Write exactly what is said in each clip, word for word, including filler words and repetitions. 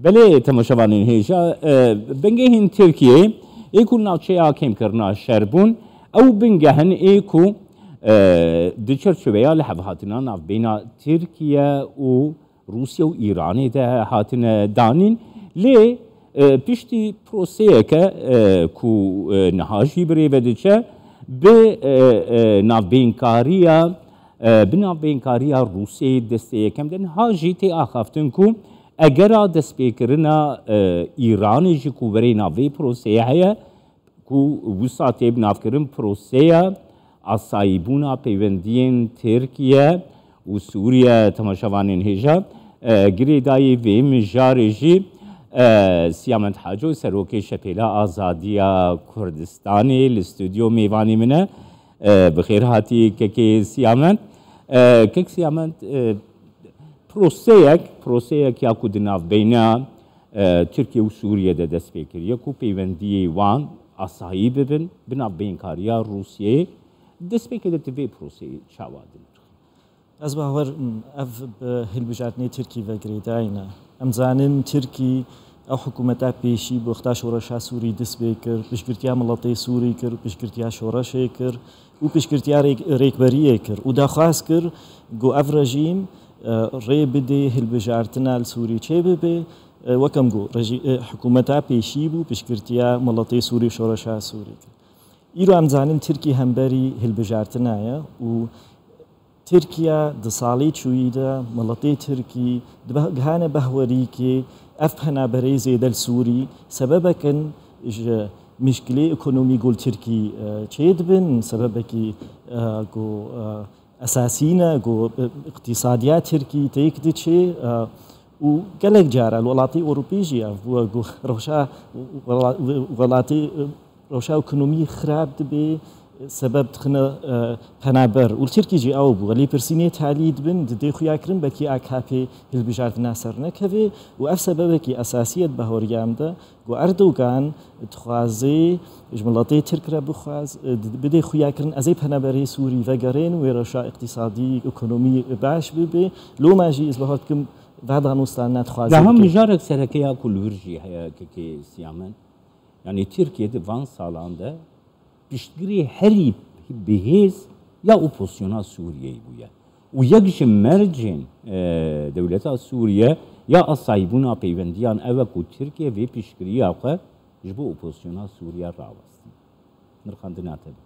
Belê, temaşevanên hêja, e, bingehên Tirkiyeyê ê ku navçeya kêmkirina şer bûn, ew bingeh in ê ku, e, di çerçoveya lihevhatina navbeyna Tirkiye û Rûsya û Îranê de hatine danîn. Lê, e, piştî proseyeke, e, ku, e, niha jî bi rê ve diçe, bi, e, e, navbeynkariya, e, bi navbeynkariya Rûsyayê destê yekem de niha jî tê axaftin ku egera destpêkirina, e, Îranê jî ku berê navê proseyê heye, ku wisa tê binavkirin proseya asayîbûna peywendiyên Tirkiye û Sûriye. Temaşevanên hêja, e, girêdayî vê mijarê jî, e, Siyamend Haco, serokê Şepêla Azadiya Kurdistanê, li stûdyo mêvanî min e. E, bi xêr hatî kekê Siyamend. E, kek Siyamend, e, proseyek, proseyek ya ku di navbeyna, e, Tirkiye û Sûriye de dest pê kiriye ku peywendiyê wan asayî bibin, bi navbeynkariya Rûsiyeyê. Destpêkê de tu vê proseyê çawa dinirxî? Ez bawer, m, ev bi hilbijartinê Tirkî ve girêdayî ne. Em zanin Tirkî ew hikûmeta pêşî bû, wexta şoreşa Sûrî dest pê kir, piştgirtiya miletê Sûrî kir, piştgirtiya şoreşê kir û piştgirtiya rêk-, rêkberiyê kir û daxwaz kir ku ev rejîm, e, rê bidê hilbijartina li Sûrî çêbibe, e, wekem got, rejî-, e, hikûmeta pêşî bû, piştgirtiya miletê Sûrî, şoreşa Sûrî kir. Îro em zanin Tirkî hemberî hilbijartina ye û Tirkiye di salê çûyî de miletê Tirkî dibeh-, gihane behwerîkê ev penaberê zêde li Sûrî sebebek in ji mişkilê ekonomî ku li Tirkî, e, çêdibin, sebebekî, e, ku, e, esasî ne, ku, e, iqtîsadiya Tirkî têk diçe, e, û gelek cara li welatê Ewropî jî ev bûye ku rewşa wela-, welatê, e, rewşa ekonomî xirab dibe, sebeb dixine, e, penaber. Û li Tirkî jî ew bû. Lêpirsînê talî dibin, didê xuya kirin, belkî A K P hilbijartina ser nekeve û ev sebebekî esasî ye di bahweriya min de, ku Erdogan dixwaze ji miletê Tirk re bixwaz, e, di-, bidê xuya kirin, ez ê penaberê Sûrî vegerên wê rewşa îqtîsadî, ekonomî baş bibe. Loma jî ez bahwer dikim, va danûstana dixwaze Daha bike. Mijarek sereke ya ku li wir jî heye, kekê Siyamen. Yanî Tirkiye di van salan de piştgirê herî bihêz ya opozisyona Sûriyeyê bûye. Û yek ji mercên, e, dewleta Sûriye ya asayîbûna peywendiyan ew e ku Tirkiye vê piştgiriya xwe ji bo opozisyona Sûriye rawestî. Nirxandina te be.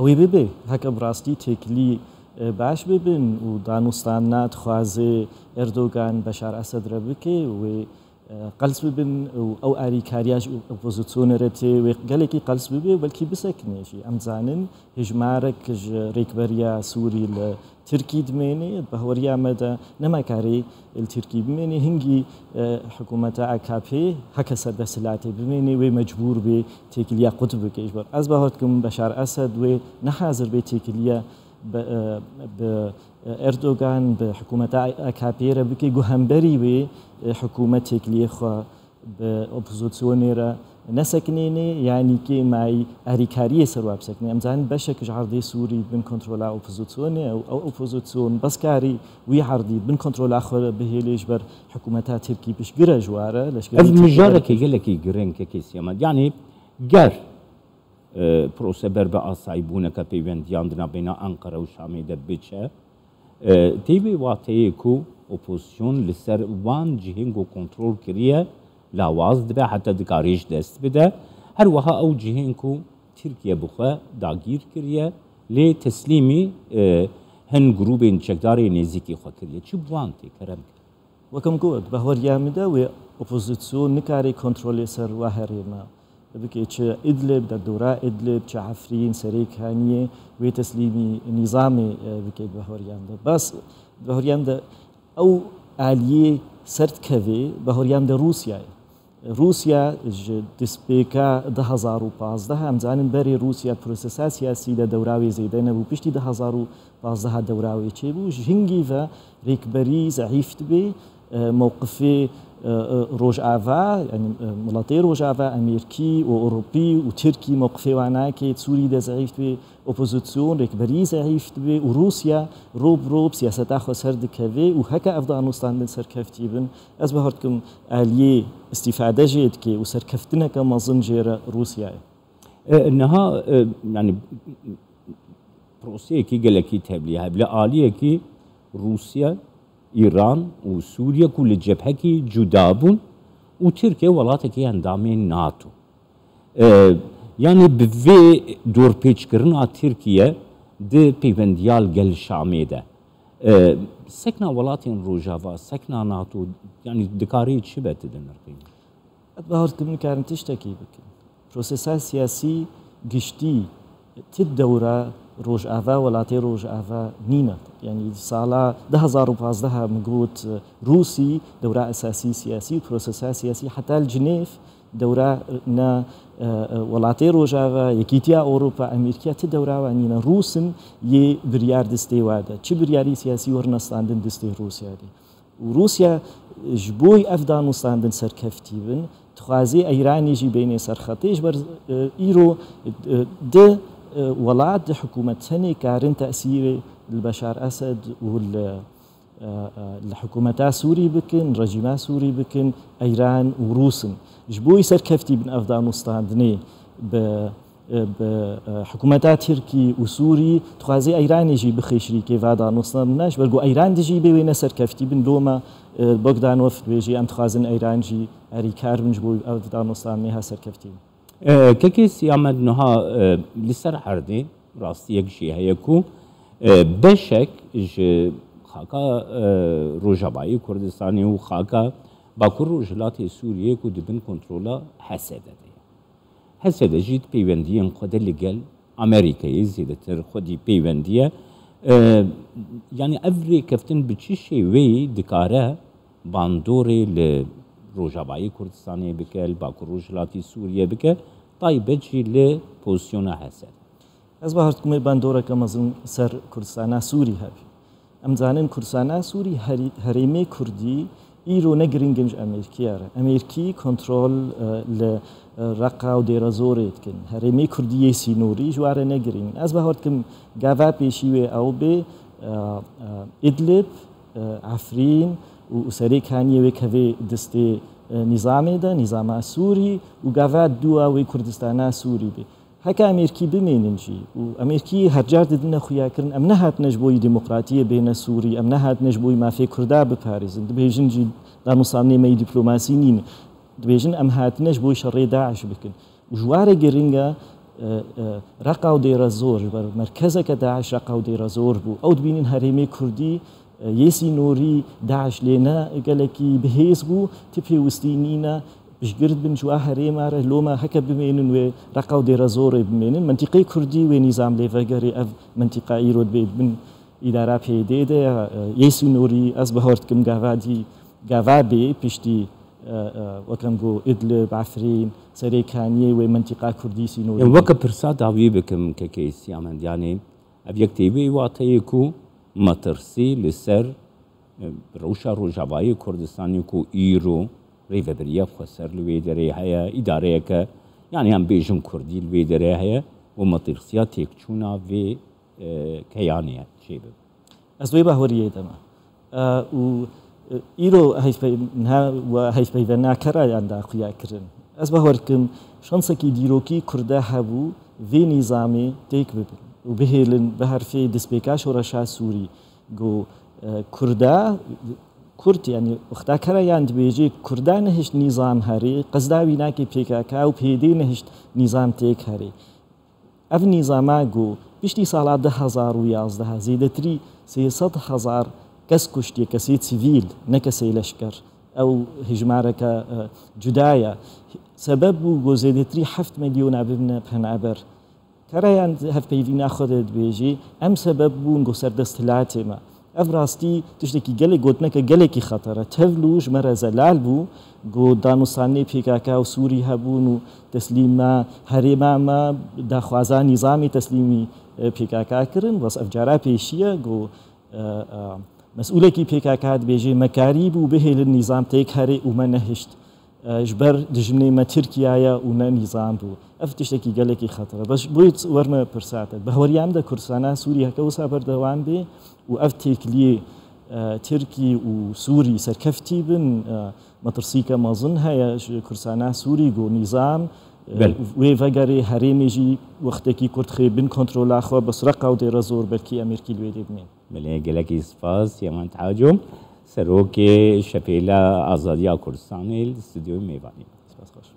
Ew ê bibe, heke bi rastî têkilî, e, baş bibin û danûstana dixwaze Erdogan Beşar Esed re bike, wê e, qels bibin û ew alîkariya ji opozisyonê re tê wê gelekî qels bibe, belkî bisekine jî. Em dizanin hejmarek ji rêkberiya Sûrî li Tirkî dimêne, di bahweriya me de nema karê li Tirkî bimêne, hingî, e, hikûmeta A K P heke ser desthilatê bimêne, wê mecbûr bê têkiliya qut bike. Ji ber ez bawer dikim Beşar Esed wê ne hazir bê têkiliya bi, e, bi Erdogan bi hikûmeta A K P re bike ku hemberî wê, e, hikûmet têkiliyê xwe bi opozisyonê re nesekinêne, yanî kêmayî alîkariyê ser wa bisekinê. Em zanin beşek ji erdê Sûrî bin kontrola opozisyonê û ew opozisyon bes karî wî erdî bin kontrola xwe re bihêlê ji ber hikûmeta Tirkî piştgire ji wa re, leşkerê Ev Tirkî mijareke herikê. Gelekî giring e, kekê Siyamen. Yanî ger e, prose ber bi asayîbûneke peywendiyan di navbeyna Enqere û Şamê de biçe. E, tê wê wateyê ku opozisyon li ser wan cihên ku kontrol kiriye lawaz dibe, heta dikare ji dest bide. Her wiha ew cihên ku Tirkiye bi xwe dagîr kiriye, lê teslîmî, e, hin grûbên çekdarê nêzîkî xwe kiriye. Çi bi wan tê, kerem kir? Wekem got, bahweriya min de wê opozisyon nikare kontrolê ser wa herêma bike, çi Idlib, derdora Idlib, çi Efrîn, Serê Kaniyê, wê teslîmî nîzamê, e, bike di bahweriya min de. Bas di bahweriya min de ew aliyê ser dikeve, bahweriya min de Rûsya ye. Rûsya ji destpêka du hazar û pazdeh, em zanin berê Rûsya prosesa siyasî de dewra wê zêde nebû. Piştî du hazar û pazdeh dewra wê çêbû. Ji hingî ve rêkberî zeîf dibe, e, mewqifê, e, e, Rojava, yani, e, welatê Rojava, Amerîkî û Ewropî û Tirkî mewqifê wan nake, Sûrî de zeîf dibe, opozîsyon, rêkberî zeîf dibe û Rûsya ro bi ro bi siyaseta xwe ser dikeve û heke ev danûstandin serkeftî bin, ez bawer dikim aliyê îstîfade jê dike û serkeftineke mezin jê re Rûsyayê. E, niha, e, yani, proseyekî gelekî tevlî heye. Li aliyekî Rûsya, Îran û Sûriye ku li cebhekî cuda bûn û Tirkiye welatekî endamê nato. E, yani bi vê dorpêçkirina Tirkiye di peyvendiya li gel Şamê de, e, sekna welatên Rojava, sekna nato, yani dikarî çi be tu dinirxînî? Ez bawer dikim nikarin tiştekî bikin. Prosesa siyasî giştî ti dewra Rojava, welatê Rojava nîne. Yani sala du hezar û pazdeh min got, Rûsî dewra esasî siyasî, prosesa siyasî heta li Cinêv dewra ne, e, e, welatê Rojava, Yekîtiya Ewropa, Amerîka ti dewra wan nîne. Rûs in yê biryar distê wa de. Çi biryarî siyasî werine standin distê Rûsya de. Û Rûsya, e, ji bo ev danûstandin serkeftî bin, dixwaze Îranê jî bêne ser xetê, ji ber, e, îro, e, di, e, welat, di hikûmet tenê karin tesîrê li Beşar Esed û li, e, e, li hikûmeta Sûrî bikin, rejîma Sûrî bikin, Îran û Rûs in. Ji bo serkeftî bin ev danûstandinê bi e, bi, e, hikûmeta Tirkî û Sûrî dixwaze Îranê jî bixe şirîkê va danûstandina, ji ber ku Îran dijî bê wê ne serkeftî bin. Loma, e, Bogdanov dibêje, em dixwazin Îran jî herîkar bin ji bo ev danûstandinê ha serkeftî bin. E, Kekê Siyamed, niha, e, li ser erdê rastiyek jî heye ku, e, beşek ji xaka, e, Rojavayê Kurdistanê û xaka Bakur Rojhilatê Sûriyê ku di bin kontrola H S D de ye. H S D jî di peywendiyên xwe de li gel Amerîkayê zêdetir xwedî peywendiye. E, yani ev rêkeftin bi çi şêweyî dikare bandorê li Rojavayê Kurdistanê bike, li Bakur Rojhilatî Sûriyê bike, taybet jî li pozîsyona H S D? Ez bawer dikim wê bandoreke mezin ser Kurdistana Sûrî hebe. Em zanin Kurdistana Sûrî herî-, herêmê Kurdî îro ne giring in ji Amerîkî re. Amerîkî kontrol, e, li, e, Reqa û Dêrezorê dikin. Herêmê Kurdî yê sînorî ji wan re ne giring in. Ez bawer dikim gava pêşî wê ew bê, e, e, Idlib, e, Efrîn û, û Serê Kaniyê wê kevê distê, e, nîzamê de, nîzama Sûrî û gava dûa wê Kurdistana Sûrî bê. Heke Amerîkî bimênin jî û Amerîkî her car didine xuyakirin, em nehatine ji bo yî demokratiyê bêne Sûrî, em nehatine ji bo yî mafê Kurda biparêzin. Dibêjin jî danûstandinê me yî dîplomasî nîne. Dibêjin em hatine ji bo yî şerê DAIŞ bikin. Û ji wan re giring e, e, e, Reqa û Dêrezor, ji ber merkezeke DAIŞ Reqa û Dêrezor bû. Ew dibînin herêmê Kurdî, e, yê sînorî DAIŞ lê ne gelekî bihêz bû, ti pêwistî nîne, piştgird bin ji wa herêma re, loma heke bimênin wê Reqa û Dêrezorê bimênin. Mentîqê Kurdî wê nîzam lê vegerê, ev mentîqa îro dibê di bin îdara P Y D'ê de ye, e, yê sînorî, ez bawer dikim gava dî, gava bê piştî, e, e, wek em got Idlib, Efrîn, Serê Kaniyê wê mentîqa Kurdî sînorî. Weke pirsa dawî bikim, Kekê Siyamed, yanî ev yek tê wê wateyê ku metirsî li ser, e, rewşa Rojavayê Kurdistanê ku îro rêvebiriya xweser li wê derê heye, îdareyeke, yanî em bêjin Kurdî li wê derê heye û metirsiya têkçûna vê, e, keyanê çêbibe. Ez wê baweriyê de me. E, û, e, îro hevpey-, niha we hevpeyvendina kerayan da xuya kirin. Ez bawer dikim şansekî dîrokî Kurda hebû vê nîzamê têk bibin û bihêlin bi herfê destpêka şoreşa Sûrî. Got, e, Kurda, Kurd, yani wexta kerayan dibêje Kurda nehişt nîzam herê, qesda wî nake P K K û P Y D nehişt nîzam têk herê. Ev nîzama ku piştî sala du hezar û yazdeh zêdetirî sê sed hezar kes kuştiye, kesê sivîl, ne kesê leşker. Ew hejmareke, e, cuda ye. Sebeb bû ku zêdetirî heft milyona bibine penaber. Kerayan hevpeyvîna xwe de dibêjî, em sebeb bûn ku serdest hilatê me. Ev rastî tiştekî gelek, gotineke gelekî xeter e. Tevlû ji me re zelal bû, ku danûstanê P K K û Sûrî hebûn û teslîma herêma me, daxwaza nîzamê teslîmî, e, P K K kirin. Bes ev cara pêşî ye ku, e, e, Mesûlekî P K K dibêje, me karîbû bihêlin nîzam têk herê û me nehişt. E, ji ber dijminê me Tirkiye ye û ne nîzam bû. Ev tiştekî gelekî xetir e. Bes bûyî werme pirsa te. Bi haweriya min de Kurdistana Sûrî heke wisa berdewam bê û ev têkiliyê, e, Tirkî û Sûrî serkeftî bin, e, metirsîke mezin heye ji Kurdistana Sûrî ku nîzam, e, Belê. wê vegerê herêmê jî wextekî kurt xê bin kontrola xwe, bes Reqa û Dêrezor belkî em êrkî li wê dê bimên. Belê, gelekî spas Yemen Taco, serokê Şepêla Azadiya Kurdistanê li stûdyoyê mêvanê. Spas xweş.